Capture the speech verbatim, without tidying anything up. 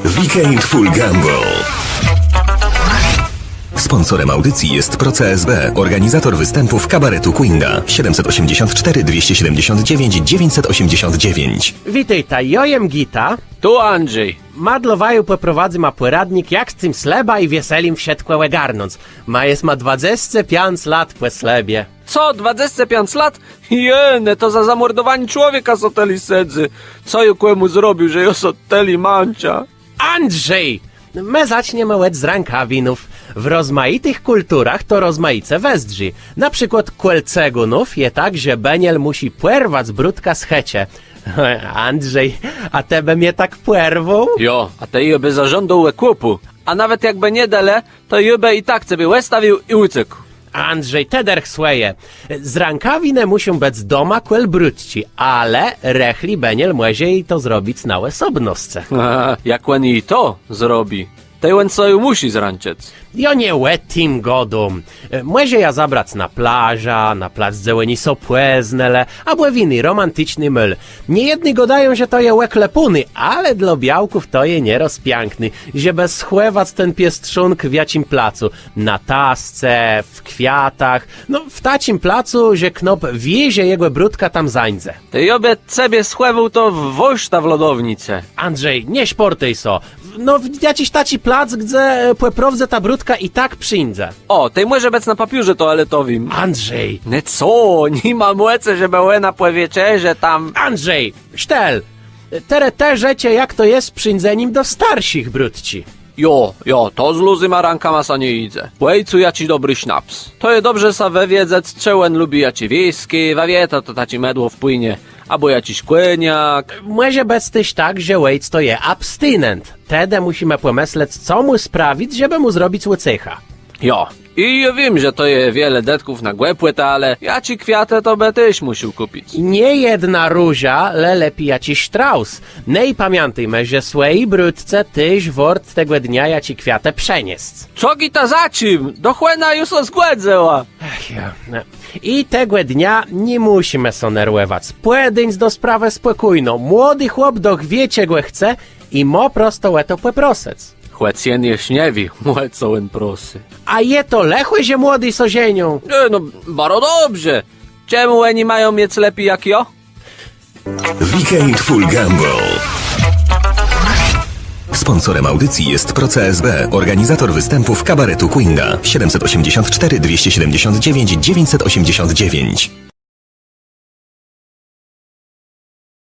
Weekend Full Gamble. Sponsorem audycji jest Pro C S B, organizator występów kabaretu Kùńda. Siedemset osiemdziesiąt cztery, dwieście siedemdziesiąt dziewięć, dziewięćset osiemdziesiąt dziewięć. Witôjta, jô jem Gita. Tu Andrzej. Ma dlô waju pòprowadzyma pòradnik, jak z tim slëbã i wieselim wszëtkò ògarnąc. Ma jesma dwadzesce piãc lat pò slëbie. Co, dwadzesce piãc lat? Jenë, to za zamòrdowanié człowieka sã tëli sądzy. Co jô kòmù zrobił, że jô sã tëli mãczã? Andrzej! Më zaczniemë òd zrãkawinów. W rozmajitëch kùlturach to rozmajice wëzdrzi. Na przikłôd kòl Cëgónów je tak, że bëniel mùszi pòrwac brutczã z chëczë. Andrzej, a të bë mie tak pòrwôł? Jo, a tej jô bë zażądôł òkùpù. A nawet jakbë nie delë, to jô bë i tak cebie òstawił i ùcekł. Andrzej, të derch swòje. Zrãkawinë mùszą bëc doma kòl brutczi, ale rëchli bëniel mòże ji to zrobic na òsobnoscë. Jak òn ji to zrobi? Tej òn sã ju mùszi zrãczëc. Jô nie ò tim gôdóm. Mòże jã zabrac na plażã, na plac, dze òni sã pòznelë, abò w jiny romanticzny môl. Niejedny gôdają, że to je òklepóné, ale dlô białków to je nierôz piãkné, żebë schòwac ten piestrzónk w jaczim placu. Na tasce, w kwiatach, no w taczim placu, że knôp wié, że jegò brutka tam zańdze. Tej jô bë cebie schòwôł to w wôrztã w lodownicë. Andrzej, nie szpòrtëj sã. No w jaczis taczi plac, gdze pò prôwdze ta brutka i tak przińdze. Ò, tej mòże bëc na papiórze toaletowim. Andrzej. Në co, ni ma mòcë, żebë òna pò wieczerzë tam. Andrzej, sztël. Terô të rzeczë, jak to je z przińdzenim do starszich brutczi. Jo, jo, to z luzima rãkama sã nie jidze. Pòjce jaczi dobri sznaps. To je dobrze sã wëwiedzec, czë òn lubi jaczé wiskë, wa wiéta, to taczé mëdło wpłinie. Abò jaczis kòniak. Mòże bëc téż tak, że òjc to je abstinent. Tedë mùszimë pòmëslec, co mù sprawic, żebë mù zrobic ùcechã. Jo. I jô wiém, że to je wiele dëtków na głëpòtë, ale jaczé kwiatë to bë téż mùszôł kùpic. Nié jedna róża, le lepi jaczis sztraus. No i pamiãtôjmë, że swòji brutce téż wôrt tegò dnia jaczé kwiatë przëniesc. Co Gita, za czim? Doch òna ju sã zgòdzëła. Ach jo, no. I tegò dnia ni mùszimë sã nerwòwac. Pòdéńc do sprawë spòkójno. Młodi chłop doch wié, czegò chce i mô prosto ò to pòprosëc. Chòc jen jesz nie wié, ò co òn prosy. A je to lëché, że młodi sã żenią? Nié, no, baro dobrze. Czemù òni mają miec lepi jak jô? Weekend Full Gamble. Sponsorem audycji jest Pro C S B, organizator występów kabaretu Kùńda. Siedemset osiemdziesiąt cztery, dwieście siedemdziesiąt dziewięć, dziewięćset osiemdziesiąt dziewięć.